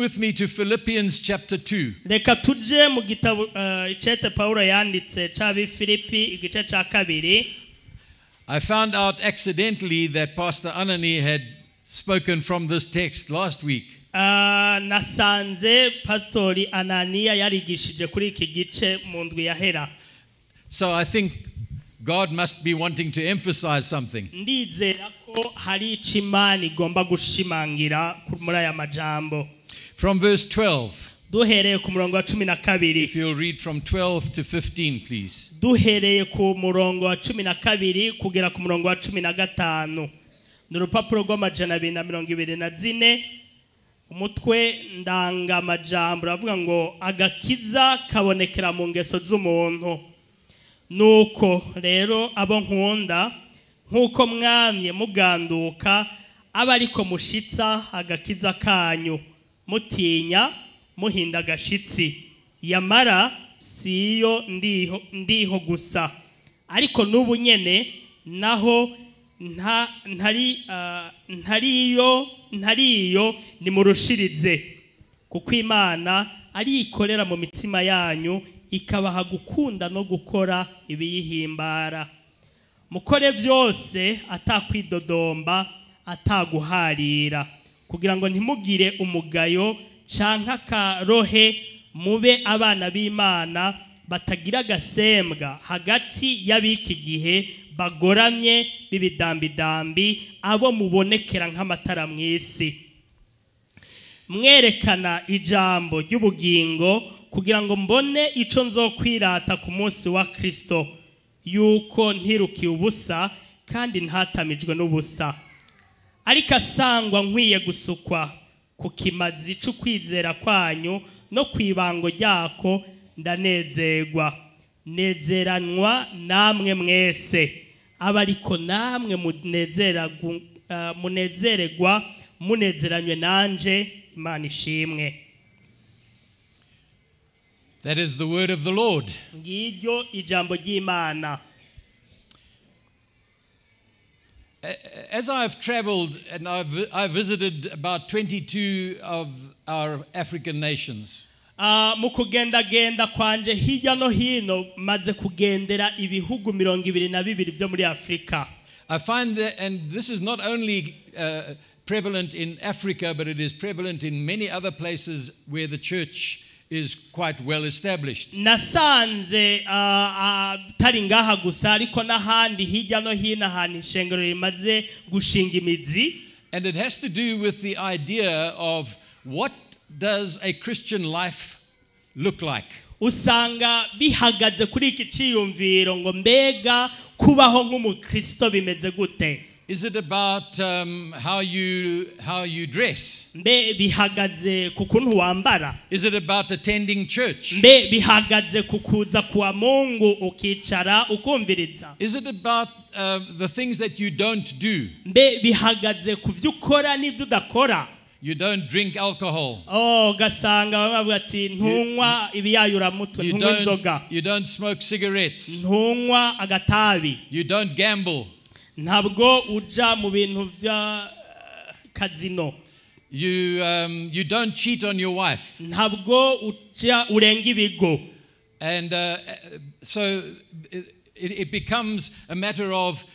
with me to Philippians chapter 2. Reka tuje mu gitabo icete Pawulo yanditse c'Abifilipi igice ca kabiri. I found out accidentally that Pastor Anani had spoken from this text last week. Nasanze Pastori Ananiya yarigishije kuri iki gice mu ndwi yahera. So I think God must be wanting to emphasize something. Ndizera ko hari ico Imana igomba gushimangira muri aya majambo. From verse 12. Duhereye ku murongo wa 12. If you'll read from 12 to 15, please. Duhereye ku murongo wa 12 kugera ku murongo wa 15. Ni urupapuro rw'amajana abiri na mirongo ibiri na zine. Umutwe ndangamajambo uravuga ngo agakiza kabonekera mu ngeso z'umuntu. Nuko rero abo nkunda nkuko mwamye muganduka aba ariko mushitsa agakiza kanyu mutinya muhinda agashitsi yamara siyo ndiho gusa ariko n'ubu nyene naho ntariyo nimurushirize kuko Imana arikorera mu mitima yanyu ikabaha gukunda no gukora ibiyihimbara. Mukore byose atakwidodomba ataguharira kugira ngo ntimugire umugayo canke akarohe mube abana b'Imana batagira agasembwa hagati y'abiki gihe bagoramye b'ibidambidambi abo mubonekera nk'amatara mw'isi mwerekana ijambo ry'ubugingo kugira ngo mbone ico nzokwirata ku munsi wa Kristo yuko ntirukiye ubusa kandi ntatamijwe n'ubusa ariko asangwa nkwiye gusukwa ku kimazi c'ukwizera kwanyu no kwibango ryako ndanezerwa nezeranwa namwe mwese abariko namwe munezererwa munezeranywe nanje. Imana ishimwe. That is the word of the Lord. Ngiryo ijambo ry'Imana. As I've traveled and I've visited about 22 of our African nations. Mu kugendagenda kwanje hirya no hino maze kugendera ibihugu 22 byo muri Afrika. I find that, and this is not only prevalent in Africa, but it is prevalent in many other places where the church is quite well established. Nasanze atari ngaha gusa ariko n'ahandi hirya no hino ahantu ishengero rimaze gushinga imizi. And it has to do with the idea of what does a Christian life look like? Usanga bihagaze kuri iki ciyumviro ngo mbega kubaho nk'umukristo bimeze gute? Is it about how you dress? Mbe bihagaze ku kuntu wambara? Is it about attending church? Mbe bihagaze ku kuza kwa Mungu ukicara ukumviriza? Is it about the things that you don't do? Mbe bihagaze ku vyo ukora n'ivyo udakora? You don't drink alcohol. Oh, gasanga bavuga ati ntunywa ibiyayuramutwe, ntunywa inzoga. You don't smoke cigarettes. Ntunywa agatabi. You don't gamble. Ntabwo uja mu bintu vya kazino. You don't cheat on your wife. Ntabwo uja urenga ibigo. And so it becomes a matter of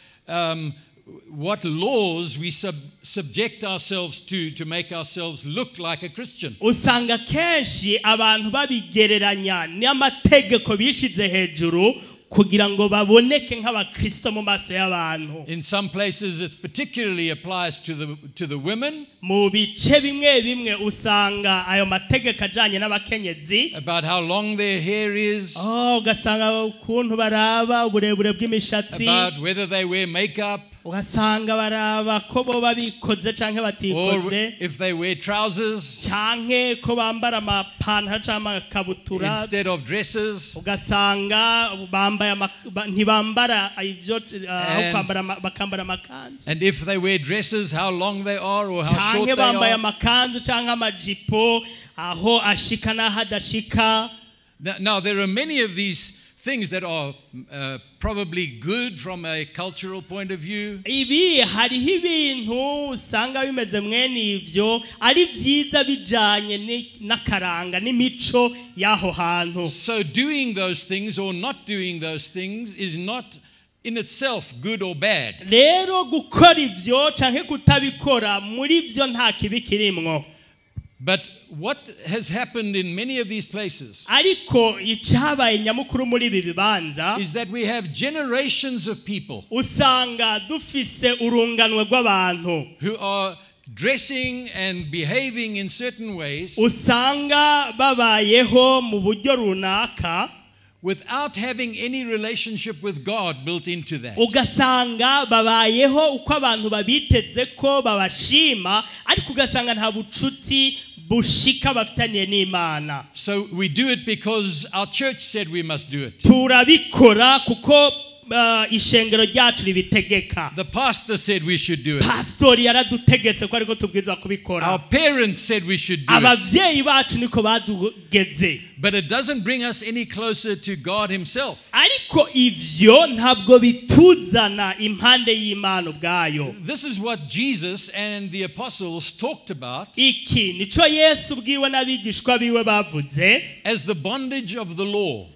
what laws we subject ourselves to make ourselves look like a Christian. Usanga kenshi abantu babigereranya n'amategeko bishize hejuru kugira ngo baboneke nk'abakristo mu maso y'abantu. In some places it particularly applies to the women. Mu bice bimwe bimwe usanga ayo mategeko ajanye n'abakenyezi. About how long their hair is. Oh, ugasanga ukuntu baraba uburebure bw'imishatsi. About whether they wear makeup. Ugasanga baraba ko bo babikoze canke batikoze. Or if they wear trousers. Canke ko bambara amapantaro canke amakabutura. Instead of dresses. Ugasanga bambaye ntibambara ivyo aho kwambara bakambara amakanzu. And if they wear dresses, how long they are or how short they are. Canke bambaye amakanzu canke amajipo aho ashika n'ahadashika. Now there are many of these things that are probably good from a cultural point of view. Ibi hariho ibintu usanga bimeze mwene ivyo ari vyiza bijanye n'akaranga n'imico y'aho hantu. So doing those things or not doing those things is not in itself good or bad. Rero gukora ivyo canke kutabikora muri vyo nta kibi kirimwo. But what has happened in many of these places Ariko icabaye nyamukuru muri ibi bibanza is that we have generations of people usanga dufise urunganwe rw'abantu who are dressing and behaving in certain ways usanga babayeho mu buryo runaka without having any relationship with God built into that. Ugasanga babayeho uko abantu babiteze ko babashima, ariko ugasanga nta bucuti bushika bafitaniye n'Imana. So we do it because our church said we must do it. Turabikora kuko ishengero ryacu ribitegeka. The pastor said we should do it. Pastori yaradutegetse ko ariko tubwirizwa kubikora. Our parents said we should do it. Abavyeyi bacu niko badugeze. But it doesn't bring us any closer to God himself. Ariko ivyo ntabwo bituzana impande y'Imana ubwayo. This is what Jesus and the apostles talked about Iki nico Yesu bwiwe n'abigishwa biwe bavuze as the bondage of the law.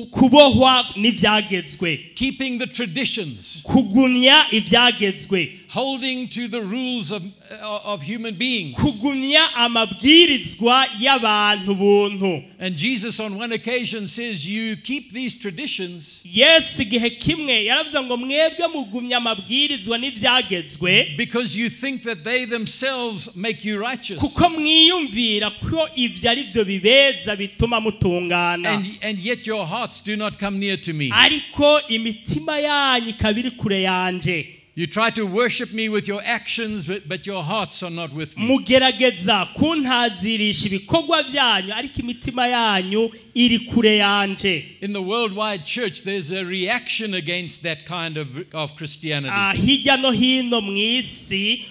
Kubohwa n'ivyagezwe. Keeping the traditions. Kugumya ivyagezwe. Holding to the rules of human beings. Kugumya amabwirizwa y'abantu buntu. And Jesus on one occasion says, you keep these traditions. Yesu igihe kimwe yaravuze ngo mwebwe mugumya amabwirizwa n'ivyagezwe. Because you think that they themselves make you righteous. Kuko mwiyumvira ko ivyo ari byo bibeza bituma mutungana. And yet your hearts do not come near to me. Ariko imitima yanyu ikaba iri kure yanje. You try to worship me with your actions, but your hearts are not with me. Mugerageza kuntazirisha ibikorwa byanyu, ariko imitima yanyu iri kure yanje. In the worldwide church, there's a reaction against that kind of Christianity. Hirya no hino mw'isi,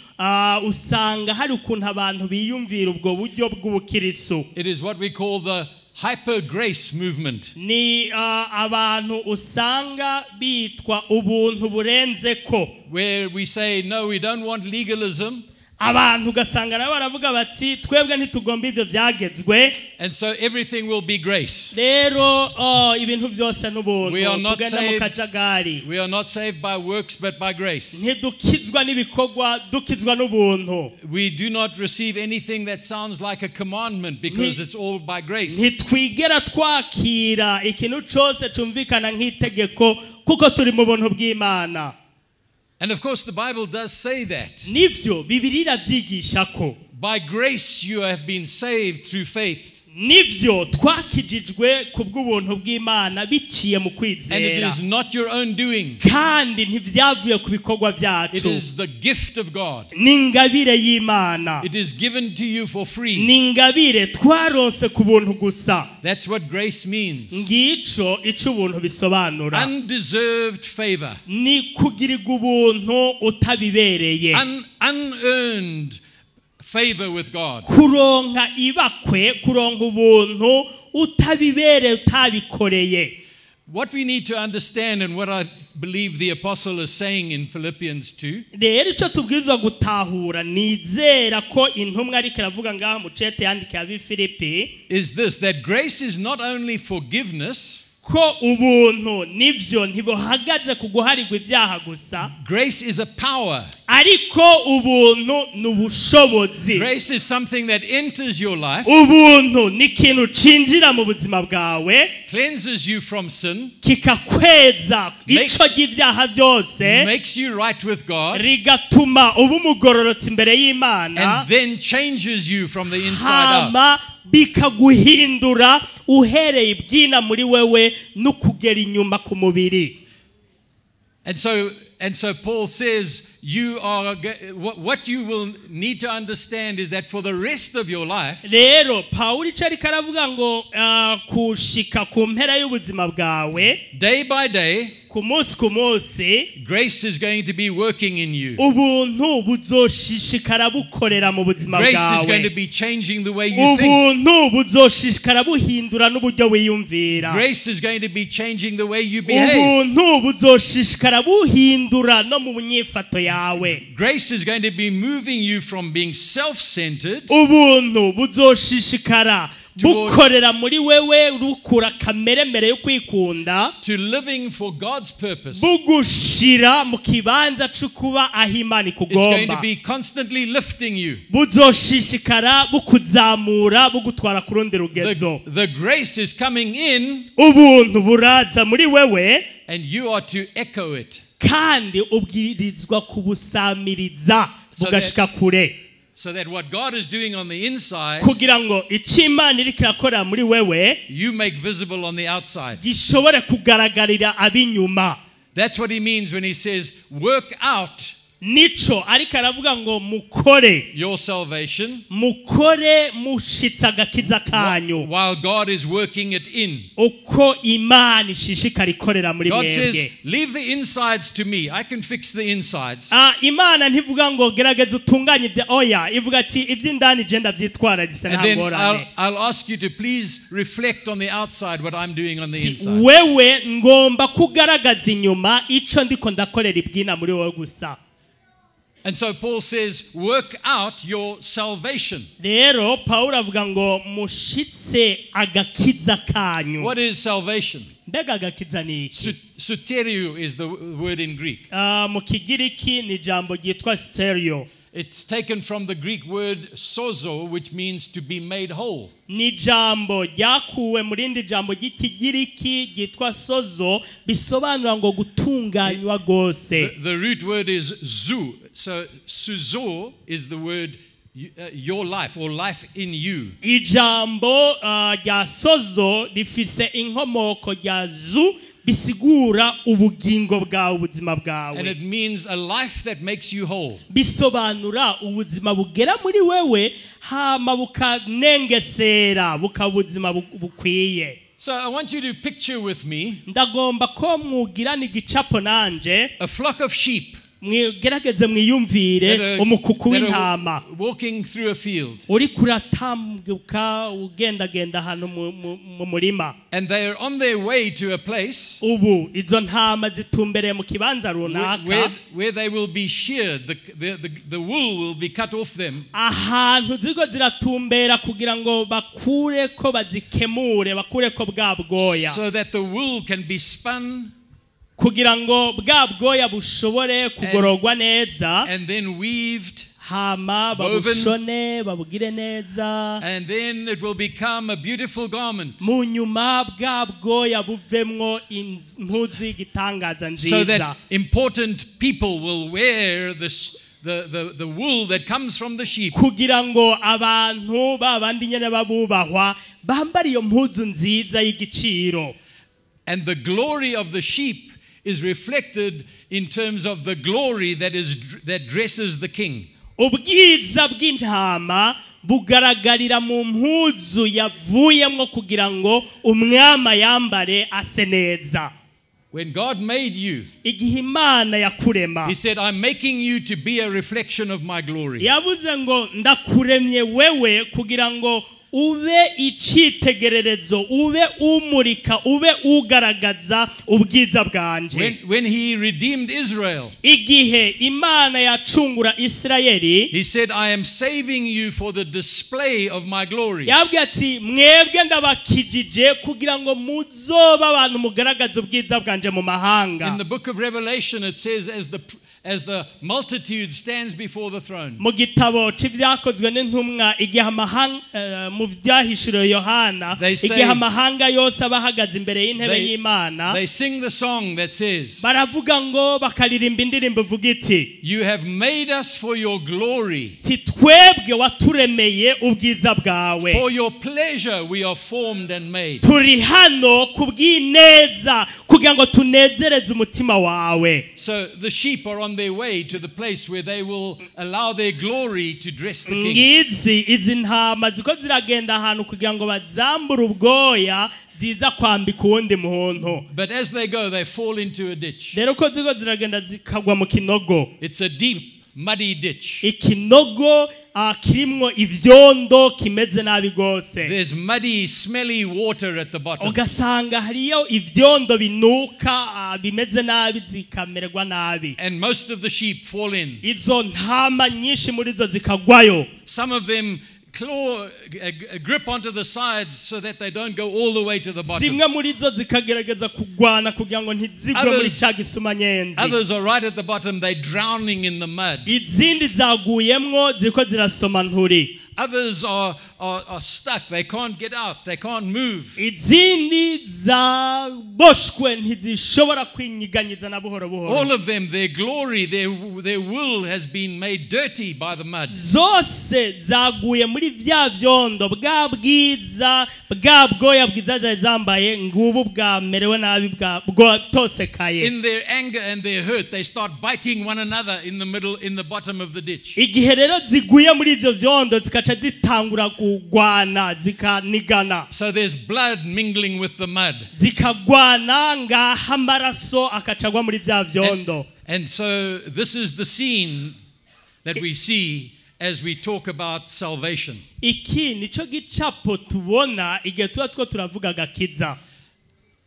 usanga hari ukuntu abantu biyumvira ubwo buryo bw'ubukirisu. It is what we call the hyper grace movement. Ni abantu usanga bitwa ubuntu burenze ko. Where we say, no, we don't want legalism. Abantu ugasanga nabo baravuga bati twebwe ntitugomba ibyo byagezwe. And so everything will be grace. Rero ibintu byose n'ubuntu tugenda mu kajagari. We are not saved by works but by grace. Ntidukizwa n'ibikorwa, dukizwa n'ubuntu. We do not receive anything that sounds like a commandment because it's all by grace. Ntitwigera twakira ikintu cyose cumvikana nk'itegeko kuko turi mu buntu bw'Imana. And of course the Bible does say that. Nivyo Bibiliya iravyigisha ko. By grace you have been saved through faith. Nivyo twakijijwe kubw'ubuntu bw'Imana biciye mu kwizera. And it is not your own doing. Kandi ntivyavuye ku bikorwa byacu. It is the gift of God. Ni ingabire y'Imana. It is given to you for free. Ni ingabire twaronse ku buntu gusa. That's what grace means. Ngico ico ubuntu bisobanura. Undeserved favor. Ni kugirirwa ubuntu utabibereye. Unearned favor with God. Kuronka ibakwe, kuronka ubuntu utabibere utabikoreye. What we need to understand and what I believe the apostle is saying in Philippians 2. Rero ico tubwirizwa gutahura nizera ko intumwa ariko iravuga ngaha mu cete yandikiye ab'i Filipi is this, that grace is not only forgiveness. Ko ubuntu nivyo ntibuhagaze ku guharirwa ibyaha gusa. Grace is a power. Ariko ubuntu n'ubushobozi. Grace is something that enters your life. Ubuntu ni ikintu cinjira mu buzima bwawe. Cleanses you from sin. Kikakweza ico ry'ibyaha byose. Makes you right with God. Rigatuma uba umugororotsi imbere y'Imana. And then changes you from the inside out. Hama bikaguhindura uhereye ibwina muri wewe no kugera inyuma ku mubiri. And so And so Paul says, you are what you will need to understand is that for the rest of your life, rero Pawulo ico ariko aravuga ngo kushika ku mpera y'ubuzima bwawe, day by day, ku munsi ku munsi, grace is going to be working in you. Ubuntu buzoshishikara bukorera mu buzima Grace is going to bwawe. be changing the way you think. Ubuntu buzoshishikara buhindura n'uburyo wiyumvira. Grace is going to be changing the way you behave. Ubuntu buzoshishikara buhindura no mu nyifato yawe. Grace is going to be moving you from being self-centered Ubuntu buzoshishikara bukorera muri wewe rukura kameremere yo kwikunda to living for God's purpose. Bugushira mu kibanza cyo kuba aho Imana It's going to ikugomba. be constantly lifting you. Buzoshishikara bukuzamura bugutwara ku rundi rugezo. The grace is coming in, Ubuntu buraza muri wewe, and you are to echo it. kandi ubwirizwa kubusamiriza bugashika kure. So that what God is doing on the inside, kugira ngo icyo Imana iriko irakora muri wewe you make visible on the outside. gishobore kugaragarira ab'inyuma. That's what he means when he says, work out Nico ariko aravuga ngo mukore, your salvation mukore mushitsa agakiza kanyu while God is working it in. uko Imana ishishikara ikorera muri God mwebwe. says, leave the insides to me. I can fix the insides. Imana ntivuga ngo gerageza utunganye ibya oya, ivuga ati iby'indani je ndavyitwararise And nta then ngorane. I'll ask you to please reflect on the outside what I'm doing on the inside. Wewe ngomba kugaragaza inyuma ico ndiko ndakorera ibwina muri wowe gusa. And so Paul says, work out your salvation. Rero Pawulo avuga ngo mushitse agakiza kanyu. What is salvation? Mbega agakiza ni iki? Soterio is the word in Greek. Mu Kigiriki ni ijambo ryitwa stereo. It's taken from the Greek word sozo, which means to be made whole. Ni ijambo ryakuwe mu rindi jambo ry'Ikigiriki ryitwa sozo, bisobanura ngo gutunganywa rwose. The root word is zu. So suzo is the word your life or life in you. Ijambo rya sozo rifise inkomoko rya zu, bisigura ubugingo bwawe, ubuzima bwawe. And it means a life that makes you whole. Bisobanura ubuzima bugera muri wewe hama bukanengesera bukaba ubuzima bukwiye. So I want you to picture with me Ndagomba ko mwugirana igicapo nanje, a flock of sheep mwigerageze mwiyumvire umukuku w'intama walking through a field. uri kuratambuka ugendagenda ahantu mu murima. And they are on their way to a place Ubu izo ntama zitumbereye mu kibanza runaka where they will be sheared. The wool will be cut off them. Ahantu ziriko ziratumbera kugira ngo bakure ko bazikemure, bakure ko bwa bwoya. So that the wool can be spun kugira ngo bwa bwoya bushobore kugororwa neza, and then weaved, hama babushone babugire neza, and then it will become a beautiful garment. Mu nyuma bwa bwoya buvemwo impuzu y'igitangaza nziza. So that important people will wear the wool that comes from the sheep. Kugira ngo abantu babandi nyene babubahwa bambare iyo mpuzu nziza y'igiciro. And the glory of the sheep is reflected in terms of the glory that dresses the king. Ubwiza bw'intama bugaragarira mu mpuzu yavuyemwo kugira ngo umwama yambare ase neza. When God made you, igihe Imana yakurema, he said, I'm making you to be a reflection of my glory. Yavuze ngo ndakuremye wewe kugira ngo ube icitegererezo, ube umurika, ube ugaragaza ubwiza bwanje. When he redeemed Israel, igihe Imana yacungura Israeli, he said, I am saving you for the display of my glory. Yabwiye ati mwebwe ndabakijije kugira ngo muzoba abantu mugaragaza ubwiza bwanje mu mahanga. In the book of Revelation it says as the multitude stands before the throne. Mu gitabo c'ivyakozwe n'intumwa igihe amahanga mu vyahishuriwe Yohana, igihe amahanga yose abahagaze imbere y'intebe y'Imana, they sing the song that says, baravuga ngo bakaririmba indirimbo ivuga iti, you have made us for your glory. Ti twebwe waturemeye ubwiza bwawe. For your pleasure we are formed and made. Turi hano kubw'ineza, Kugira ngo tunezereze umutima wawe. So the sheep are on their way to the place where they will allow their glory to dress the king. Ngizi izi ntama ziko ziragenda ahantu kugira ngo bazambure ubwoya ziza kwambika uwundi muntu. But as they go, they fall into a ditch. Rero ko ziko ziragenda zikagwa mu kinogo. It's a deep, muddy ditch. Ikinogo kirimwo ivyondo kimeze nabi gose. There's muddy, smelly water at the bottom. Ugasanga hariyo ivyondo binuka bimeze nabi zikamererwa nabi. And most of the sheep fall in. Izo ntama nyinshi muri zo zikagwayo. Some of them claw, grip onto the sides so that they don't go all the way to the bottom. Zimwe muri zo zikagerageza kugwana kugira ngo ntizigwe muri cya gisumanyenzi. Others are right at the bottom, they're drowning in the mud. Izindi zaguyemwo ziriko zirasoma nturi. Others are stuck, they can't get out, they can't move. Izindi zaboshwe ntizishobora kwinyiganyiza na buhoro buhoro. All of them, their glory, their wool has been made dirty by the mud. Zose zaguye muri vya vyondo bwa bwiza bwa bwoya bwiza zari zambaye ngubu bwamerewe nabi bwatosekaye. In their anger and their hurt, they start biting one another in the middle, in the bottom of the ditch. Igihe rero ziguye muri ivyo vyondo zikaca zitangura kugwana zikanigana. So there's blood mingling with the mud. Zikagwana ngaha amaraso akacagwa muri vya vyondo. And so this is the scene that we see as we talk about salvation. Iki nico gicapo tubona igihe tuba two turavuga agakiza.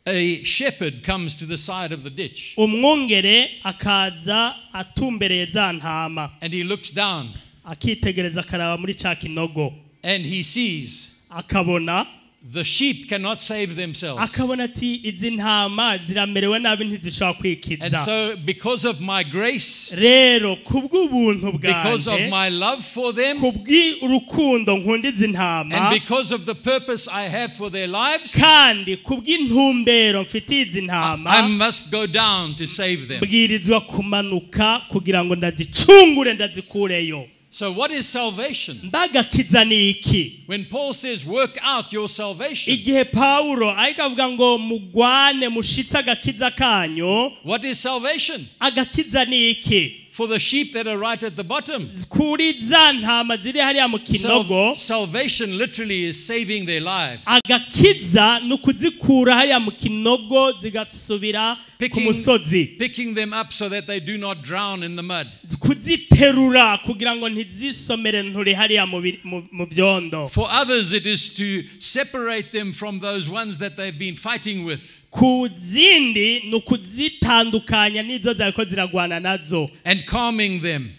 A shepherd comes to the side of the ditch. Umwungere akaza atumbereye za ntama. And he looks down. Akitegereza akaraba muri ca kinogo. And he sees. Akabona. The sheep cannot save themselves. Akabona ati izi ntama ziramerewe nabi ntizishobora kwikiza. And so because of my grace, rero kubw'ubuntu bwanje, because of my love for them, kubw'urukundo nkunda izi ntama, and because of the purpose I have for their lives, kandi kubw'intumbero mfitiye izi ntama, I must go down to save them. Bwirizwa kumanuka kugira ngo ndazicungure ndazikureyo. So what is salvation? Mbagakiza ni iki? When Paul says work out your salvation. Igihe Paulo ariko avuga ngo mugwane mushitse agakiza kanyu. What is salvation? Agakiza ni iki? For the sheep that are right at the bottom. Kuri za ntama ziri hariya mu kinogo. Salvation literally is saving their lives. Agakiza ni ukuzikura hariya mu kinogo zigasubira ku musozi. Picking them up so that they do not drown in the mud. Kuziterura kugira ngo ntizisomere nturi hariya mu vyondo. For others it is to separate them from those ones that they've been fighting with. Ku zindi ni ukuzitandukanya n'izo zariko ziragwana nazo. And calming them.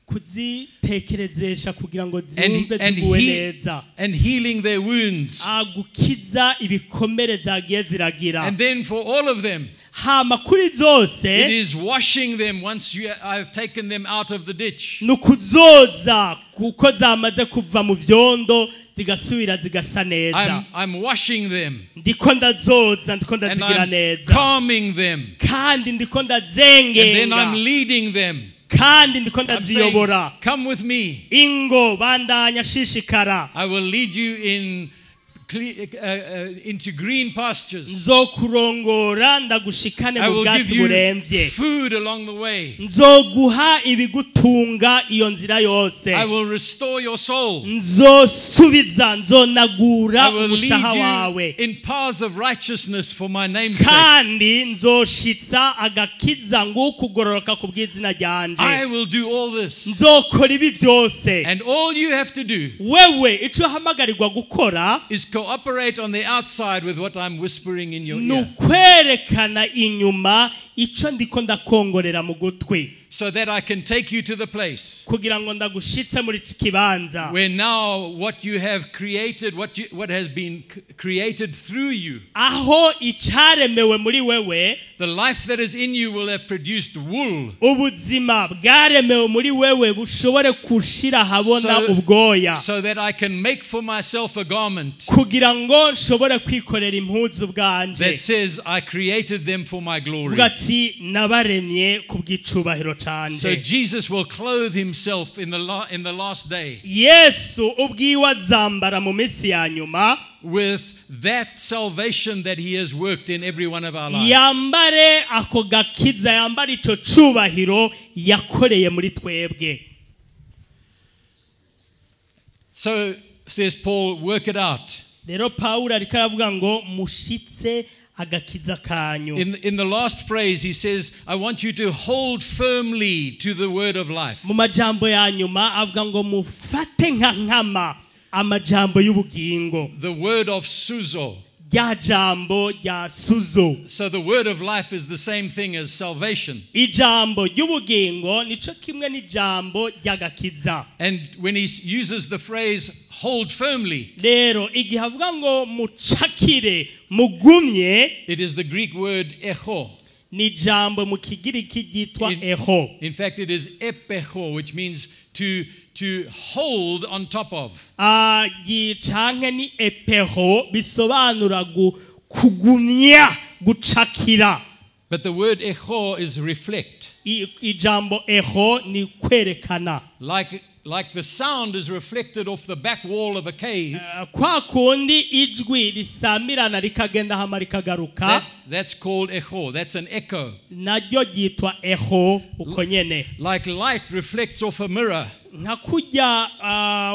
Kuzitekerezesha kugira ngo zumve ziguwe neza. And healing their wounds. Gukiza ibikomere zagiye ziragira. And then for all of them, hama kuri zose, it is washing them once I've taken them out of the ditch. Ni ukuzoza kuko zamaze kuva mu vyondo zigasubira zigasa neza. I'm washing them. Ndiko ndazoza, ndiko ndazigira neza. Calming them. Kandi ndiko ndazengenga. And then I'm leading them. Kandi ndiko ndaziyobora. Come with me. Ingo bandanya shishikara. I will lead you in into green pastures. Nzokurongora ndagushikane mu bwatsi buremvye. Food along the way. Nzoguha ibigutunga iyo nzira yose. I will restore your soul. Nzosubiza nzonagura umushaha wawe. In paths of righteousness for my name's sake. Kandi nzoshitsa agakiza ngukugororoka ku bw'izina ryanje. I will do all this. Nzokora ibi byose. And all you have to do. Wewe ico uhamagarirwa gukora is cooperate on the outside with what I'm whispering in your ear. Nukwerekana inyuma ico ndiko ndakongorera mu gutwi. So that I can take you to the place. Kugira ngo ndagushitse muri kibanza. Where now what you have created, what has been created through you. Aho icaremewe muri wewe. The life that is in you will have produced wool. Ubuzima bwaremewe muri wewe bushobore kushira habona ubwoya. So that I can make for myself a garment. Kugira ngo nshobore kwikorera impuzu bwanje. That says I created them for my glory. Vuga ati nabaremye kubw'icubahiro canje. So Jesus will clothe himself in the last day. Yesu ubwiwe azambara mu minsi ya nyuma. With that salvation that he has worked in every one of our lives. Yambare ako gakiza, yambare ico cubahiro yakoreye muri twebwe. So, says Paul, work it out. Rero Pawulo ariko aravuga ngo mushitse agakiza kanyu. In the last phrase, he says, I want you to hold firmly to the word of life. Mu majambo ya nyuma avuga ngo mufate nka nkama amajambo y'ubugingo. The word of suzo. Rya jambo rya suzo. So the word of life is the same thing as salvation. Ijambo ry'ubugingo nico kimwe n'ijambo ry'agakiza. And when he uses the phrase hold firmly, rero igihe avuga ngo mucakire mugumye, it is the Greek word echo. Ni jambo mu Kigiriki ryitwa echo. In fact, it is epecho, which means to hold on top of. Canke ni epeho bisobanura kugumya, gucakira. But the word echo is reflect. Ijambo echo ni kwerekana. Like the sound is reflected off the back wall of a cave. Kwa kundi ijwi risamirana rikagenda hama rikagaruka. That's called echo. That's an echo. Naryo ryitwa echo uko nyene. Like light reflects off a mirror. Nka kurya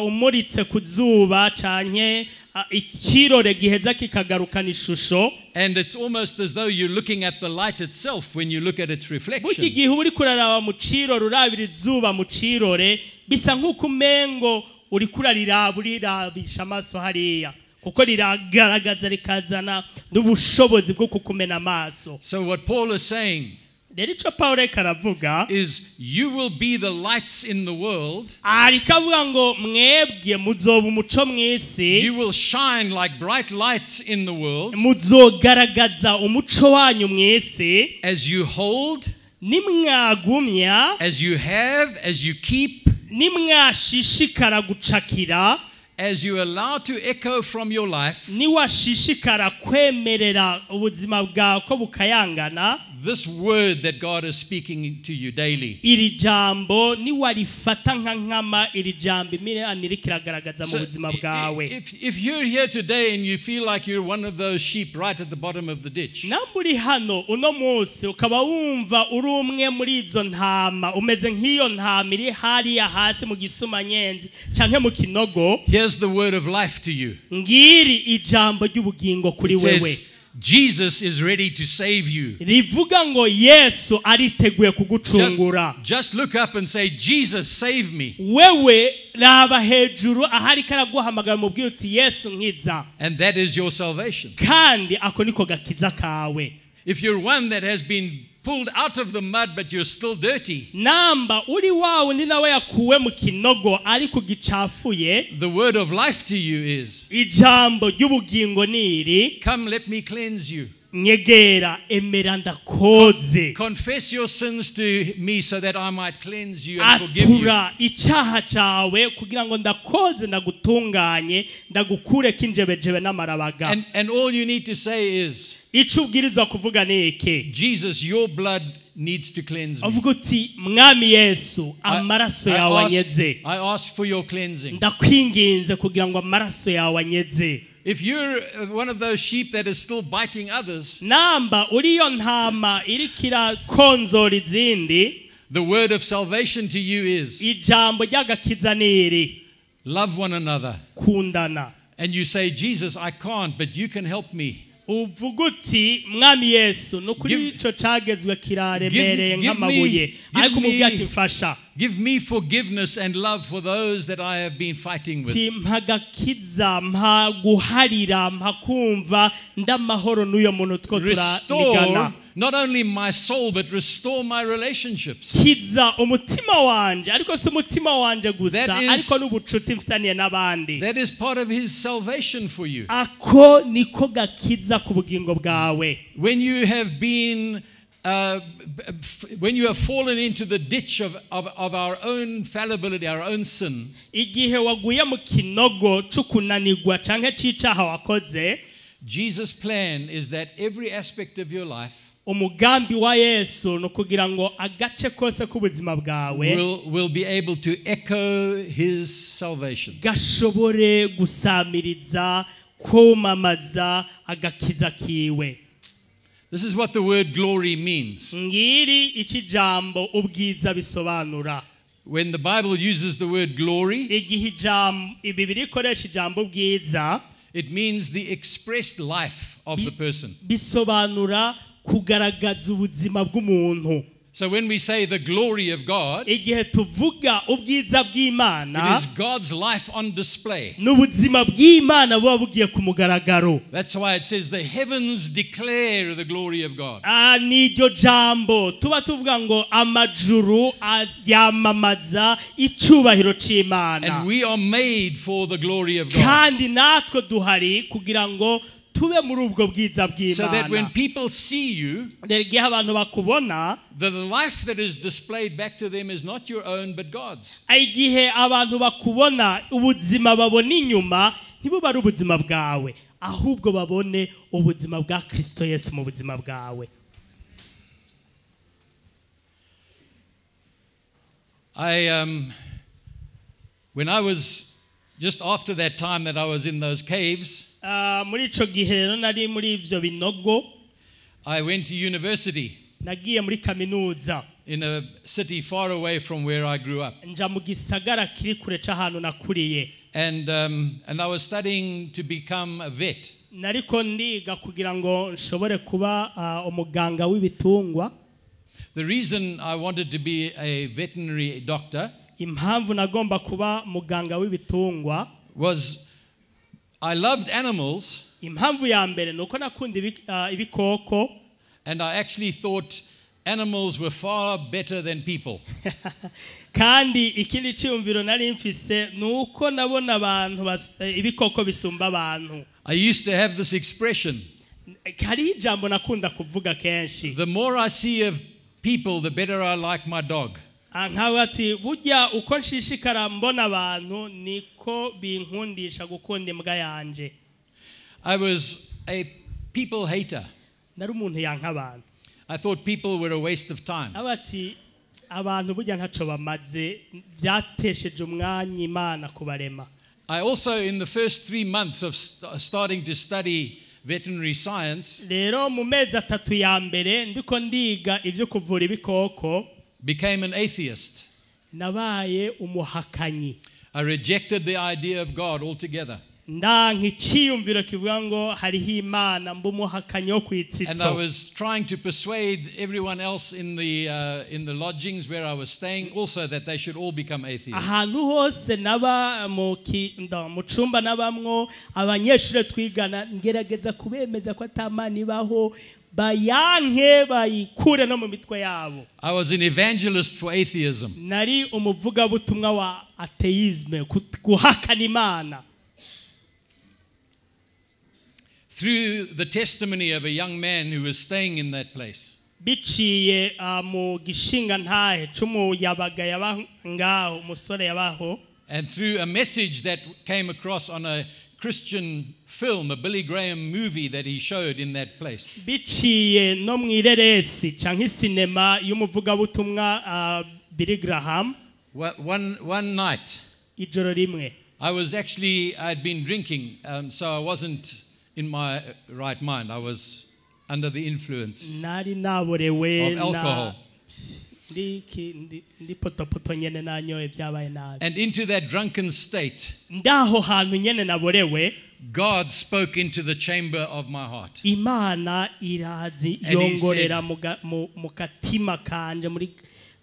umuritse ku zuba canke ikirore giheza kikagarukana ishusho. And it's almost as though you're looking at the light itself when you look at its reflection. Burya igihe uri kuraraba mu cirore urabira izuba mu cirore bisa nk'uko umengo uri kurariraba urirabisha amaso hariya, kuko riragaragaza rikazana n'ubushobozi bwo kukumena amaso. So what Paul is saying rero ico Pawulo ariko aravuga is you will be the lights in the world. Ariko avuga ngo mwebwe muzoba umuco mw'isi. You will shine like bright lights in the world. Muzogaragaza umuco wanyu mw'isi. As you hold, nimwagumya, as you have, as you keep, nimwashishikara gucakira, as you allow to echo from your life, niwashishikara kwemerera ubuzima bwawe ko bukayangana, this word that God is speaking to you daily. Iri jambo niwarifata nka nkama, iri jambo Imana kiragaragaza mu buzima bwawe. If you're here today and you feel like you're one of those sheep right at the bottom of the ditch, namba uri hano uno munsi ukaba wumva uri umwe muri izo ntama, umeze nk'iyo ntama iri hariya hasi mu gisumanyenzi canke mu kinogo, here's the word of life to you. Ngiri ijambo ry'ubugingo kuri wewe. Jesus is ready to save you. Rivuga ngo Yesu ariteguye kugucungura. Just look up and say, Jesus, save me. Wewe raba hejuru ahari karaguhamagara mubwira uti Yesu nkiza. And that is your salvation. Kandi ako niko gakiza kawe. If you're one that has been pulled out of the mud but you're still dirty, namba uri wawe ni nawe yakuwe mu kinogo ariko gicafuye, the word of life to you is, ijambo ry'ubugingo niri, come let me cleanse you. Nyegera emera ndakoze. Confess your sins to me so that I might cleanse you and forgive you. Atura icaha cawe kugira ngo ndakoze ndagutunganye ndagukure kinjebejebe n'amarabaga. And all you need to say is, ico ubwirizwa kuvuga ni iki? Jesus, your blood needs to cleanse me. Avuga uti Mwami Yesu, amaraso yawe anyeze. I ask for your cleansing. Ndakwinginze kugira ngo amaraso yawe anyeze. If you're one of those sheep that is still biting others, namba uriyo ntama irikira konzora izindi, the word of salvation to you is, ijambo ry'agakiza niri, love one another. Kundana. And you say, Jesus, I can't, but you can help me. Uvuga uti Mwami Yesu, nukuri ico cagezwe kiraremereye nk'amabuye, ariko umubwira ati mfasha. Give me forgiveness and love for those that I have been fighting with. Mpagakiza, mpa guharira, mpa kumva ndamahoro n'uyo muntu two turanigana. Not only my soul, but restore my relationships. Kiza umutima wanje, ariko si umutima wanje gusa, ariko n'ubucuti mfitaniye n'abandi. That is part of his salvation for you. Ako niko gakiza ku bugingo bwawe. When you have been when you have fallen into the ditch of our own fallibility, our own sin, igihe waguye mu kinogo c'ukunanirwa canke c'icaha wakoze, Jesus' plan is that every aspect of your life umugambi wa Yesu no kugira ngo agace kose k'ubuzima bwawe will be able to echo his salvation. Gashobore gusamiriza Kwamamaza agakiza kiwe. This is what the word glory means. Ngiri iki jambo ubwiza bisobanura. When the Bible uses the word glory, igihe ijambo Bibiliya ikoresha ijambo ubwiza, it means the expressed life of the person. Bisobanura kugaragaza ubuzima bw'umuntu. So when we say the glory of God, igihe tuvuga ubwiza bw'Imana, it is God's life on display. N'ubuzima bw'Imana buba bugiye ku mugaragaro. That's why it says the heavens declare the glory of God. Ah, n'iryo jambo tuba tuvuga ngo amajuru yamamaza icyubahiro c'Imana. And we are made for the glory of God. Kandi natwe duhari kugira ngo tube muri ubwo bwiza So that when bw'Imana. People see you, rero igihe abantu bakubona, the life that is displayed back to them is not your own but God's. Igihe abantu bakubona ubuzima babona inyuma ntibuba ari ubuzima bwawe ahubwo babone ubuzima bwa Kristo Yesu mu buzima bwawe. When I was just after that time that I was in those caves, Ah, muri ico gihe rero nari muri ivyo binogo, I went to university nagiye muri kaminuza in a city far away from where I grew up. Nja mu gisagara kiri kure c'ahantu nakuriye. And I was studying to become a vet. Nariko ndiga kugira ngo nshobore kuba ah, umuganga w'ibitungwa. The reason I wanted to be a veterinary doctor impamvu nagomba kuba muganga w'ibitungwa was I loved animals, impamvu ya mbere ni uko nakunda ah, ibikoko and I actually thought animals were far better than people. Kandi ikindi cyiyumviro nari mfise ni uko nabona abantu eh, ibikoko bisumba abantu. I used to have this expression: hariho ijambo nakunda kuvuga kenshi, the more I see of people, the better I like my dog. Ah, nkawe ati burya uko nshishikara mbona abantu niko binkundisha gukunda imbwa yanje. I was a people hater. Nari umuntu yanka abantu. I thought people were a waste of time. Aba ati abantu burya ntaco bamaze byatesheje umwanya Imana kubarema. I also, in the first 3 months of starting to study veterinary science, rero mu mezi 3 ya mbere ndiko ndiga ibyo kuvura ibikoko, became an atheist. Nabaye umuhakanyi. I rejected the idea of God altogether. Ndanka iciyumviro kivuga ngo hariho Imana mba umuhakanyi wo And I kwitsitso. Was trying to persuade everyone else in the lodgings where I was staying also that they should all become atheists. Ahantu hose naba mu mu cumba nabamwo abanyeshuri twigana ngerageza kubemeza ko ata Mana ibaho bayanke bayikure no mu mitwe yabo. I was an evangelist for atheism. Nari umuvugabutumwa wa atheisme guhakana Imana. Through the testimony of a young man who was staying in that place, biciye ah, mu gishinga ntahe c'umuyabaga yaba ngaho umusore yabaho, and through a message that came across on a Christian film, a Billy Graham movie that he showed in that place. Biciye no mu ireresi canke isinema y'umuvugabutumwa ah, Billy Graham. One night, ijoro rimwe, I was actually, I'd been drinking, so I wasn't in my right mind. I was under the influence nari naborewe of alcohol. Na ndi ndi potopoto nyene nanyoye byabaye nabi. And into that drunken state, ndaho hantu nyene naborewe, God spoke into the chamber of my heart. Imana irazi And he yongorera mu mu katima kanje muri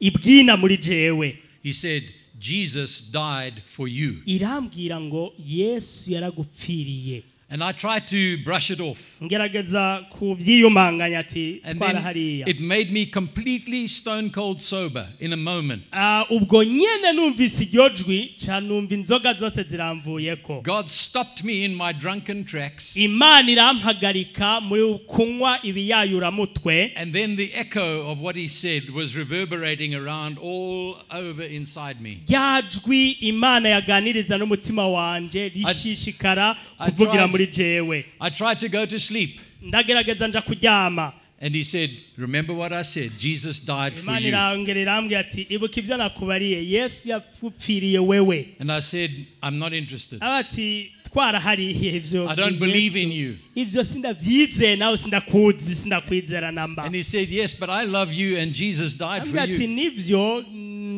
ibwina muri jewe. He said, "Jesus died for you." Irambwira ngo Yesu yaragupfiriye. And I tried to brush it off. Ngerageza kuvyiyumanganya ati And twara then hariya. it made me completely stone cold sober in a moment. Ah, ubwo nyene numvise iryo jwi ca numva inzoga zose ziramvuyeko. God stopped me in my drunken tracks. Imana irampagarika muri kunywa ibiyayuramutwe. And then the echo of what he said was reverberating around all over inside me. Rya jwi Imana yaganiriza n'umutima wanje rishishikara I kuvugira muri jewe. I tried to go to sleep. Ndagerageza nja kuryama. And he said, "Remember what I said. Jesus died for Imana you." irongera irambwira ati ibuka ibyo nakubariye Yesu yapfupfiriye wewe. And I said, "I'm not interested." Aba ati Twarahariye ivyo I don't believe in you. Ivyo sindavyizeye nawe sindakuzi sindakwizera namba. And he said, "Yes, but I love you and Jesus died for Ambwira ati you." Nivyo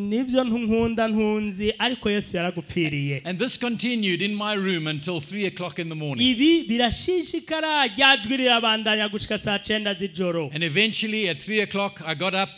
nivyo ntunkunda ntunzi ariko Yesu yaragupfiriye. And this continued in my room until 3 o'clock in the morning. Ibi birashishikara rya jwi rirabandanya gushika saa cenda z'ijoro. And eventually at 3 o'clock, I got up.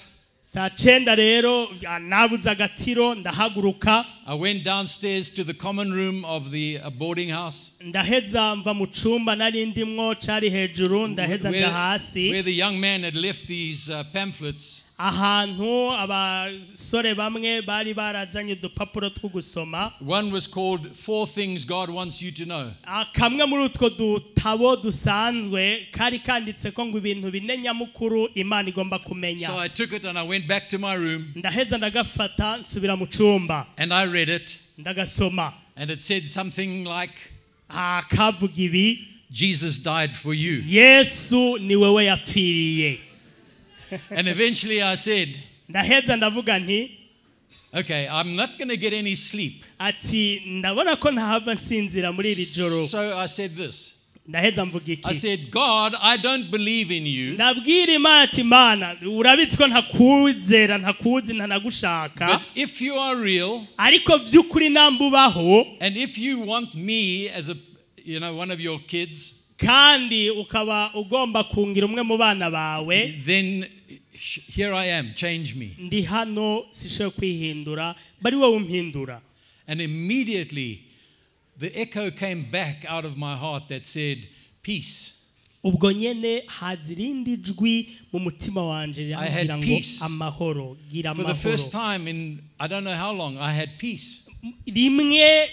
Saa cenda rero nabuze agatiro ndahaguruka. I went downstairs to the common room of the boarding house Ndaheza mva mu cumba nari ndimwo cari hejuru ndaheza nja hasi where the young man had left these pamphlets. Ahantu abasore bamwe bari barazanye udupapuro two gusoma. One was called Four Things God Wants You to Know. Ah, kamwe muri utwo dutabo dusanzwe kari kanditse ko ngo ibintu bine nyamukuru Imana igomba kumenya. So I took it and I went back to my room Ndaheza ndagafata nsubira mu cumba and I read it. ndagasoma. And it said something like, Ah, kavuga ibi: "Jesus died for you." Yesu ni wewe yapfiriye. And eventually I said, Ndaheza ndavuga nti "Okay, I'm not going to get any sleep." Ati ndabona ko ntahava nsinzira muri iri joro. So I said this. Ndaheza mvuga I iki? said, "God, I don't believe in you, Ndabwira Imana ati Imana urabizi ko ntakwizera ntakuzi ntanagushaka but if you are real ariko by'ukuri nambubaho and if you want me as one of your kids, kandi ukaba ugomba kungira umwe mu bana bawe then here I am, change me." Ndi hano sishoboye kwihindura bari wowe umpindura. And immediately the echo came back out of my heart that said, "Peace." Ubwo nyene haza irindi jwi mu mutima wanje I had rirambwira ngo peace. amahoro gira For the first amahoro. time in I don't know how long, I had peace. Rimwe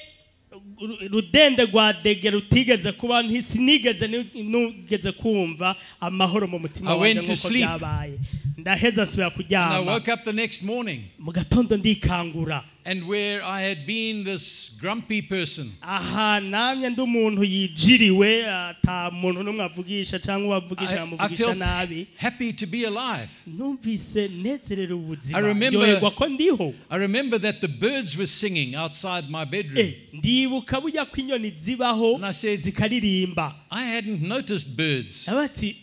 rudende rwa dege rutigeze kuba sinigeze nugeze kumva amahoro mu mutima I wanje went to nk'uko sleep. byabaye. Ndaheza nsubira And I kuryama. woke up the next morning, Mu gatondo ndikangura. and where I had been this grumpy person, Aha namye ndi umuntu yijiriwe ata muntu n'umwe avugisha cyangwa uwavugisha I amuvugisha felt nabi. happy to be alive. Numvise nezerera ubuzima I remember- ndyoherwa ko ndiho. I remember that the birds were singing outside my bedroom. Ndibuka burya ko inyoni zibaho And I said, zikaririmba. "I hadn't noticed birds." Nawe ati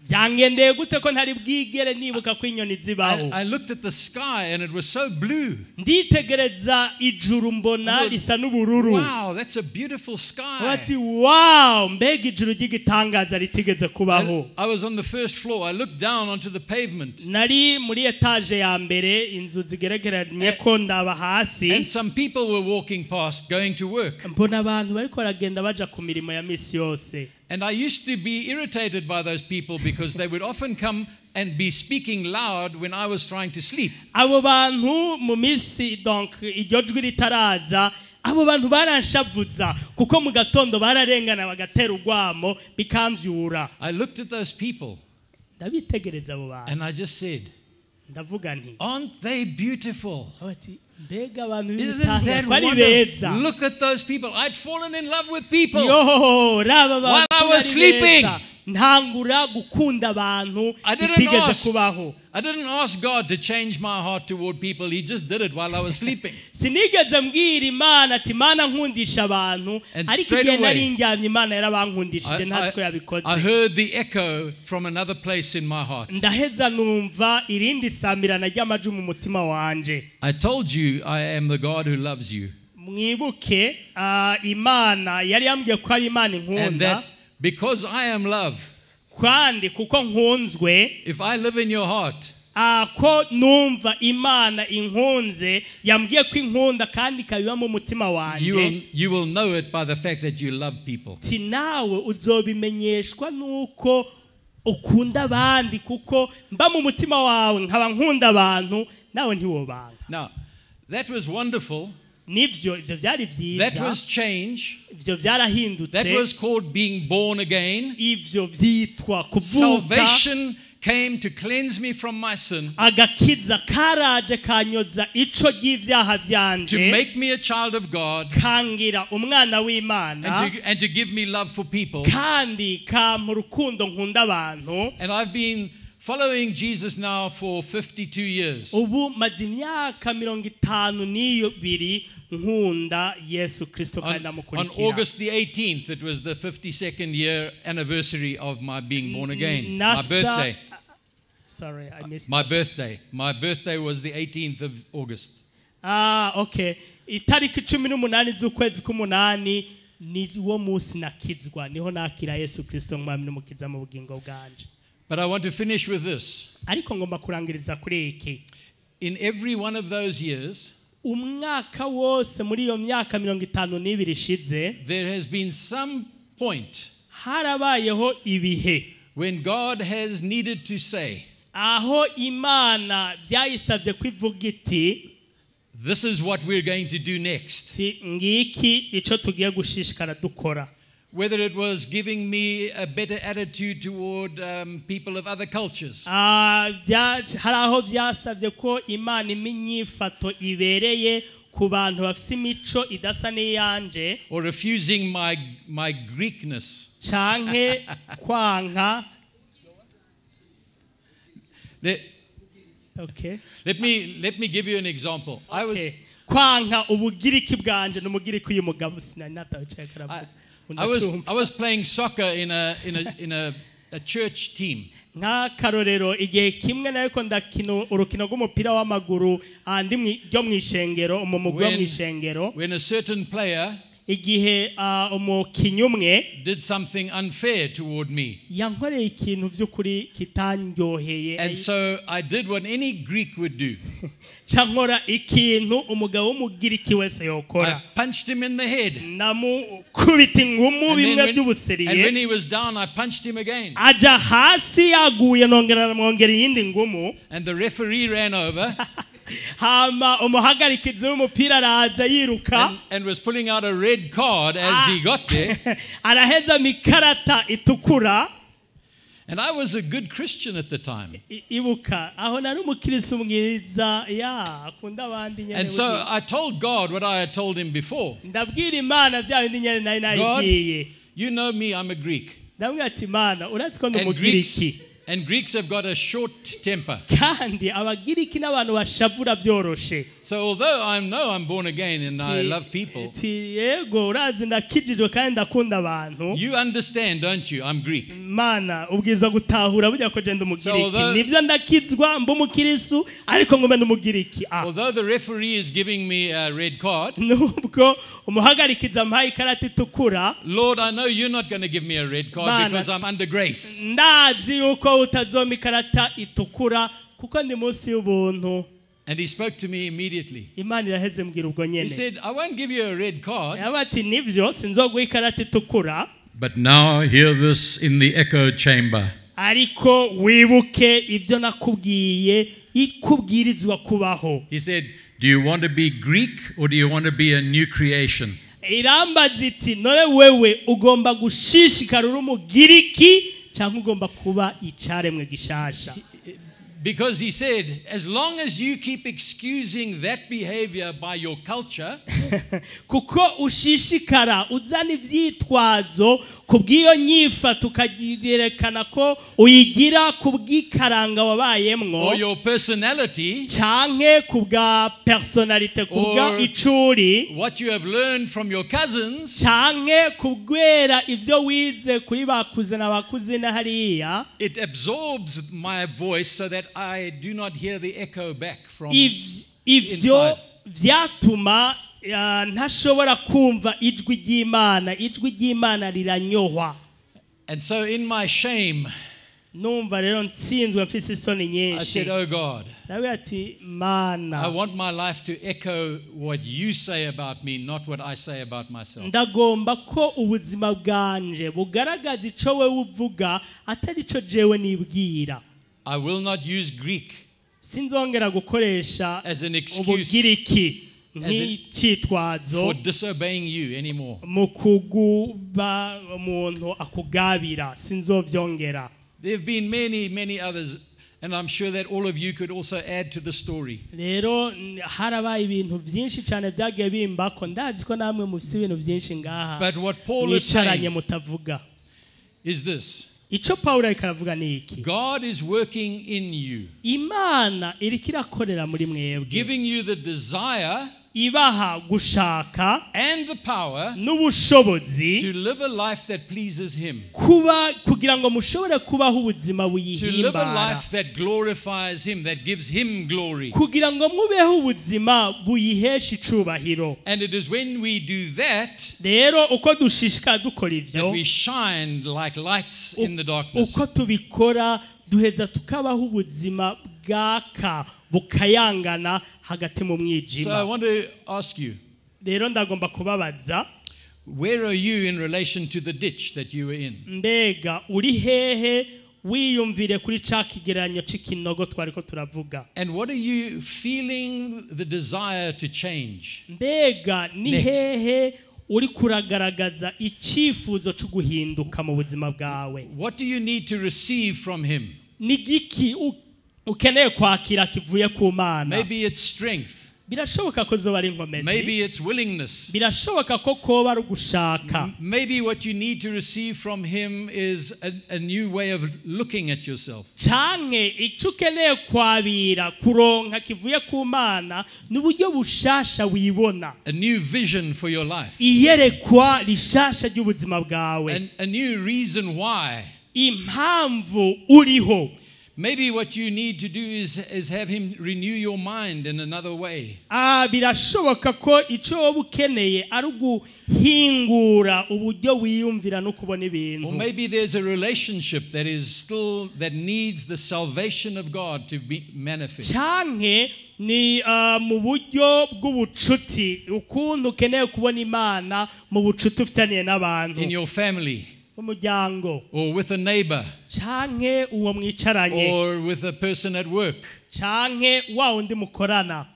byangendeye gute ko ntari bwigere nibuka ko inyoni zibaho. I looked at the sky and it was so blue. Nditegereza ijuru mbona I thought, risa n'ubururu. "Wow, that's a beautiful sky." Bati wow mbega ijuru ry'igitangaza ritigeze kubaho. I was on the first floor. I looked down onto the pavement. Nari muri etaje ya mbere inzu zigerekeranye ko ndaba hasi. And some people were walking past going to work. Mbona abantu bariko baragenda baja ku mirimo ya misi yose. And I used to be irritated by those people because they would often come and be speaking loud when I was trying to sleep. Abo bantu mu minsi donc iryo jwi ritaraza abo bantu baranshavuza kuko mu gatondo bararengana bagatera urwamo bikamvyura. I looked at those people Ndabitegereza abo bantu and I just said, ndavuga nti "Aren't they beautiful? bati mbega abantu Isn't b'ibitanga that ko ari beza. wonderful? Look at those people. I'd fallen in love with people." Yo raba abantu While I was ari sleeping. beza. Ntangura gukunda abantu I didn't bitigeze ask. kubaho. I didn't ask God to change my heart toward people. He just did it while I was sleeping. Sinigeze mbwira Imana ati Imana nkundisha abantu And ariko straight igihe away, nari ndyamye Imana yarabankundishije ntazi ko yabikoze. I heard the echo from another place in my heart. Ndaheza numva irindi samirana ry'amajwi mu mutima wanje. I told you I am the God who loves you. Mwibuke Imana yari yambwiye ko ari Imana And inkunda that because I am love, kandi kuko nkunzwe if I live in your heart, ko numva Imana inkunze yambwiye ko inkunda kandi ikabiba mu mutima wanje you will know it by the fact that you love people. Ti nawe uzobimenyeshwa nuko ukunda abandi kuko mba mu mutima wawe nkaba nkunda abantu nawe ntiwobanga. Now, that was wonderful. Nivyo ivyo byari That byiza. was change. Ivyo byarahindutse. That was called being born again. Ivyo vyitwa kuvuka. Salvation came to cleanse me from my sin, Agakiza karaje kanyoza ico ry'ivyaha to vyanje make me a child of God, kangira umwana w'Imana and to give me love for people. kandi kampa urukundo nkunda abantu. And I've been following Jesus now for 52 years. Ubu maze imyaka 52 nkunda Yesu Kristo kandi On ndamukurikira. August the 18th, it was the 52nd year anniversary of my being born again. My birthday. Sorry, I missed My birthday. My birthday was the 18th of August. Ah, okay. Itariki 18 z'ukwezi k'umunani ni wo munsi nakizwa, niho nakira Yesu Kristo nk'umwami n'umukiza mu bugingo bwanje. But I want to finish with this. Ariko ngomba kurangiriza kuri iki. In every one of those years, umwaka wose muri iyo myaka 52 ishize, there has been some point harabayeho ibihe when God has needed to say, aho Imana byayisabye kwivuga iti, this is what we're going to do next. Ngiki ico tugiye gushishikara dukora. Whether it was giving me a better attitude toward people of other cultures. Hari aho byasabye ko Imana iminyifato ibereye ku bantu bafite imico idasa n'iyanje. Or refusing my Greekness. Canke kwanka. Okay. Let me give you an example. Kwanka ubugiriki bwanje n'umugiriki uyu mugabo sinanatawe. I was playing soccer in a church team. Nk'akarorero igihe kimwe nariko ndakina urukino rw'umupira w'amaguru andi ryo mwishengero mu mugwi wo mwishengero. When a certain player igihe umukinyi umwe did something unfair toward me. Yankoreye ikintu by'ukuri kitandyoheye. And so I did what any Greek would do. Cankora ikintu umugabo w'umugiriki wese yokora. I punched him in the head. Namukubita ingumu bimwe by'ubuseriye. And when he was down, I punched him again. Aja hasi yaguye nongera namwongera iyindi ngumu. And the referee ran over. Hama umuhagarikizi w'umupira araza yiruka. And was pulling out a red card as he got there. Araheza mikarata itukura. And I was a good Christian at the time. Ibuka aho nari umukristo mwiza ya akunda abandi nyene. And so I told God what I had told him before. Ndabwira Imana bya bindi nyene nari nayibwiye. You know me, I'm a Greek. Ndabwira ati Imana urazi ko ndi umugiriki. And Greeks have got a short temper. Kandi abagiriki n'abantu bashavura byoroshe. So although I know I'm born again and I love people. Yego urazi ndakijijwe kandi ndakunda abantu. You understand, don't you? I'm Greek. Mana ubwiza gutahura burya ko je ndi umugiriki. Nivyo ndakizwa mba umukirisu ariko ngume ndi umugiriki. Although the referee is giving me a red card. Nubwo umuhagarikiza ampaye ikarata itukura. Lord, I know you're not going to give me a red card because I'm under grace. Ndazi yuko utazompa ikarata itukura kuko ndi munsi y'ubuntu. And he spoke to me immediately. Imana iraheze mbwira ubwo nyene. He said, I won't give you a red card. Yabati nivyo sinzoguha ikarata itukura. But now hear this in the echo chamber. Ariko wibuke ibyo nakubwiye ikubwirizwa kubaho. He said, do you want to be Greek or do you want to be a new creation? Irambaza iti none wewe ugomba gushishikara uri umugiriki cyangwa ugomba kuba icaremwe gishasha. Because he said, as long as you keep excusing that behavior by your culture, kuko ushishikara uzana ivyitwazo kubw'iyo nyifato ukagirekana ko uyigira kubw'ikaranga wabayemwo, or your personality, canke kubwa personalite, kubwa icuri, what you have learned from your cousins, canke kubwera ivyo wize kuri bakuze na bakuzina hariya, it absorbs my voice so that I do not hear the echo back from ivyo vyatuma ntashobora kumva ijwi ry'Imana. Ijwi ry'Imana riranyohwa. And so in my shame, numva rero ntsinzwe mfise isoni nyinshi. I said, oh God, ndavuga ati Mana, I want my life to echo what you say about me, not what I say about myself. Ndagomba ko ubuzima bwanje bugaragaza ico wewe uvuga atari ico jewe nibwira. I will not use Greek sinzongera gukoresha as an excuse ubugiriki nk'icitwazo for disobeying you anymore. Mu kuguba umuntu akugabira sinzovyongera. There have been many, many others, and I'm sure that all of you could also add to the story. Rero harabaye ibintu byinshi cyane byagiye bimbako, ndazi ko namwe mufite ibintu byinshi ngaha. But what Paul is saying mutavuga is this. Icyo Pawulo ariko aravuga ni iki? God is working in you, Imana iriko irakorera muri mwebwe, giving you the desire ibaha gushaka and the power n'ubushobozi to live a life that pleases Him, kuba kugira ngo mushobore kubaho ubuzima to live a buyihimbara, life that glorifies Him, that gives Him glory. kugira ngo mubeho ubuzima buyihesha icubahiro. And it is when we do that Rero uko dushishikara dukora ivyo, that we shine like lights in the darkness. uko tubikora duheza tukabaho ubuzima bwaka bukayangana hagati mu So I mwijima. want to ask you, Rero ndagomba kubabaza, where are you in relation to the ditch that you were in? mbega uri hehe wiyumvire kuri ca kigereranyo c'ikinogo twariko turavuga? And what are you feeling the desire to change? Mbega ni Next. hehe uri kuragaragaza icifuzo co guhinduka mu buzima bwawe? What do you need to receive from Him? Ni giki ukeneye kwakira kivuye ku Mana? Maybe it's strength. Birashoboka ko zoba ari inkomezi. Maybe it's willingness. Birashoboka ko koba ari ugushaka. Maybe what you need to receive from Him is a new way of looking at yourself. Canke icyo ukeneye kwabira kuronka kivuye ku Mana ni uburyo bushasha wibona, A new vision for your life. iyerekwa rishasha ry'ubuzima bwawe, And a new reason why. impamvu uriho. Maybe what you need to do is have Him renew your mind in another way. Birashoboka ko icyo wowe ukeneye ari uguhingura uburyo wiyumvira no kubona ibintu. Or maybe there's a relationship that is still that needs the salvation of God to be manifest. Canke ni mu buryo bw'ubucuti, ukuntu ukeneye kubona Imana mu bucuti ufitaniye n'abantu, In your family, umuryango, or with a neighbor, canke uwo mwicaranye, or with a person at work. canke wa wundi mukorana.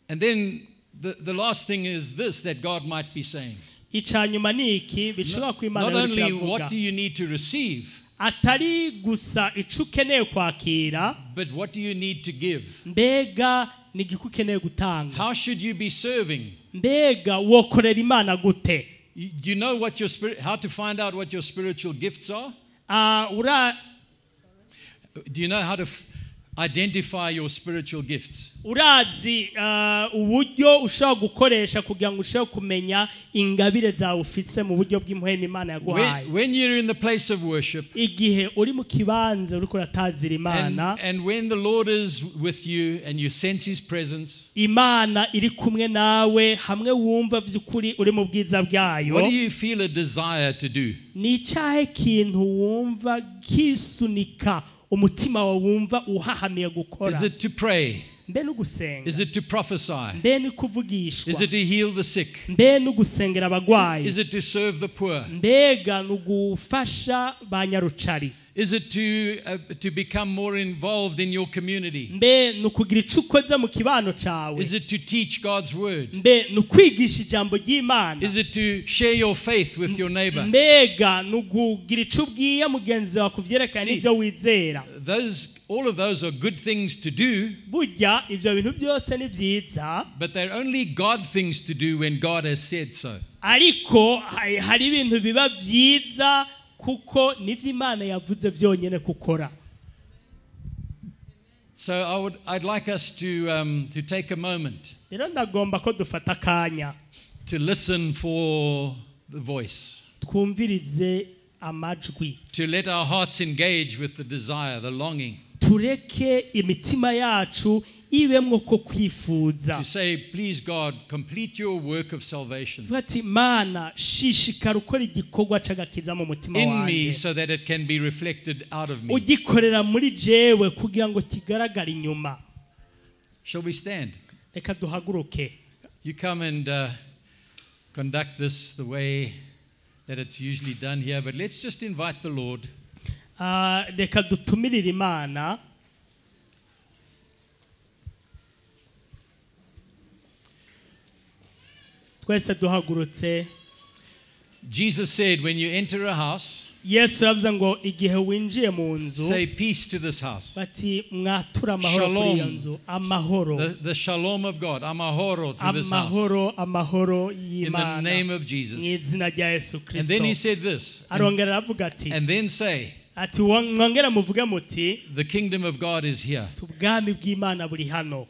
And then the last thing is this that God might be saying. Ica nyuma ni iki bishobora kuba Imana Not iriko only iravuga, what do you need to receive, atari gusa ico ukeneye kwakira, but what do you need to give? mbega ni igiki ukeneye gutanga? How should you be serving? Mbega wokorera Imana gute? Do you know what your spirit, how to find out what your spiritual gifts are? Do you know how to identify your spiritual gifts? Urazi uburyo ushobora gukoresha kugira ngo ushobore kumenya ingabire zawe ufise mu buryo bw'impwemu Imana yaguhaye? When you're in the place of worship, Igihe uri mu kibanza uriko uratazira Imana, and when the Lord is with you and you sense His presence, Imana iri kumwe nawe hamwe wumva by'ukuri uri mu bwiza bwayo, what do you feel a desire to do? ni icahe kintu wumva kisunika umutima wawe wumva uhahamiye gukora? Is it to pray? Mbe n'ugusenga? Is it to prophesy? Mbe n'ukuvugishwa? Is it to heal the sick? Mbe n'ugusengera abagwayi? Is it to serve the poor? Mbega n'ugufasha ba nyarucari? Is it to become more involved in your community? Mbe n'ukugira ico ukoze mu kibano cawe? Is it to teach God's word? Mbe n'ukwigisha ijambo ry'Imana? Is it to share your faith with your neighbor? Mbega n'ukugira ico ubwiye mugenzi wawe kuvyerekana See, n'ivyo wizera? All of those are good things to do, Burya ivyo bintu byose ni vyiza, but they're only God things to do when God has said so. ariko hari ibintu biba vyiza kuko nivyo Imana yavuze vyonyene gukora. So I'd like us to take a moment Rero ndagomba ko dufata akanya to listen for the voice, twumvirize amajwi, to let our hearts engage with the desire, the longing, tureke imitima yacu ibemwo ko kwifuza, to say, please God, complete your work of salvation bati Mana shishikara ukora igikorwa c'agakiza mu mutima in me wanje, so that it can be reflected out of me. ugikorera muri jewe kugira ngo kigaragare inyuma. Shall we stand? Reka duhaguruke. You come and conduct this the way that it's usually done here, but let's just invite the Lord. Reka dutumirire Imana. Twese duhagurutse. Jesus said, when you enter a house, Yesu yaravuze ngo igihe winjiye mu nzu, say peace to this house. bati mwatura amahoro kuri iyo Shalom. nzu, amahoro. The shalom of God, amahoro to this house. Amahoro, amahoro In the y'Imana name of mu Jesus. izina rya Yesu And then he Kristo. said this, Arongera aravuga ati, and then say, Ati mwongere muvuge muti the kingdom of God is here. Ubwami bw'Imana buri hano.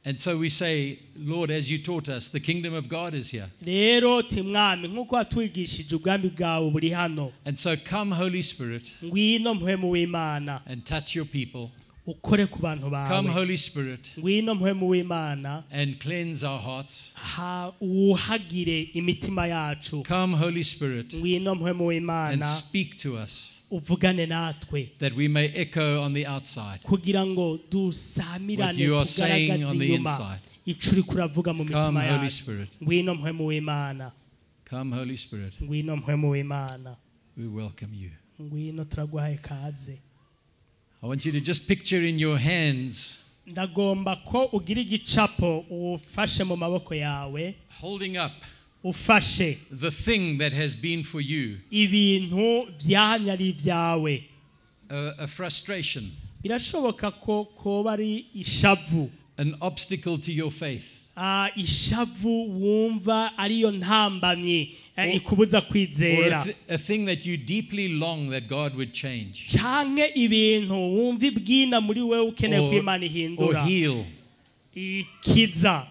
And so we say, Lord, as you taught us, the kingdom of God is here. Rero timwami nkuko watwigishije ubwami bwawe buri hano. And so come, Holy Spirit, ngwino mpwemu w'Imana and touch your people. Ukore ku bantu bawe. Come, Holy Spirit, ngwino mpwemu w'Imana and cleanse our hearts. Wuhagire imitima yacu. Come, Holy Spirit, ngwino mpwemu w'Imana and speak to us. Uvugane natwe. That we may echo on the outside. Kugira ngo dusamirane What you are saying on the inyuma inside. Ico uri kuravuga mu mitima Come, Holy yacu. Spirit. Ngwino mpwemu w'Imana. Come, Holy Spirit. Ngwino mpwemu w'Imana. We welcome you. Ngwino turaguhaye kaze. I want you to just picture in your hands. Ndagomba ko ugira igicapo ufashe mu maboko yawe. Holding up ufashe the thing that has been for you. Ibintu byanyari byawe. A frustration. Birashoboka ko koba ari ishavu. An obstacle to your faith. Ishavu wumva ariyo ntambamyi ikubuza kwizera. Or a thing that you deeply long that God would change. Canke ibintu wumva ibwina muri wewe ukeneye ko Imana ihindura. Or heal. Ikiza.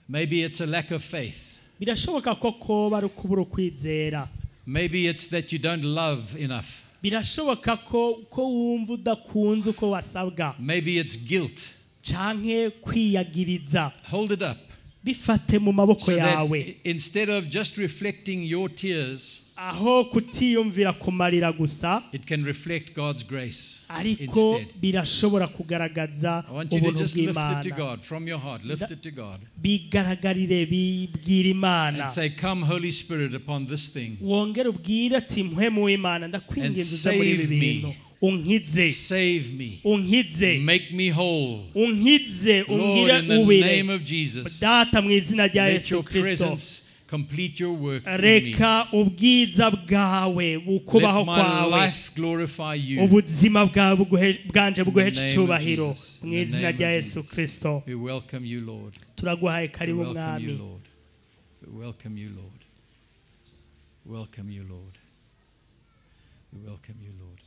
Maybe it's a lack of faith. Birashoboka ko koba ari ukubura kwizera. Maybe it's that you don't love enough. Birashoboka ko wumva udakunze uko wasabwa. Maybe it's guilt. Canke kwiyagiriza. Hold it up. Bifate mu maboko so yawe. Instead of just reflecting your tears, aho kutiyumvira kumarira gusa, it can reflect God's grace. Ariko instead. Birashobora kugaragaza I want you to ubuntu just lift it to bw'Imana. God from your heart. Lift it to God. Bigaragarire bibwira Imana. And say, come, Holy Spirit, upon this thing. Wongere ubwire ati mpwemu w'Imana ndakwinginze uze muri ibi save me. bintu. Unkize. Save me. Unkize. Make me whole. Unkize, Lord, ungire in the ubire. name of Jesus. Data mu izina rya Let Yesu your Kristo. presence complete your work in me. Reka ubwiza bwawe bukubaho Let my kwawe. life glorify you. Ubuzima bwawe bwanje buguhe In the name of icyubahiro Jesus. mu In the izina name rya of Yesu Jesus. Kristo. We welcome you, Lord. Turaguhaye We karibu welcome mwami. you, Lord. We welcome you, Lord. Welcome you, Lord. We welcome you, Lord.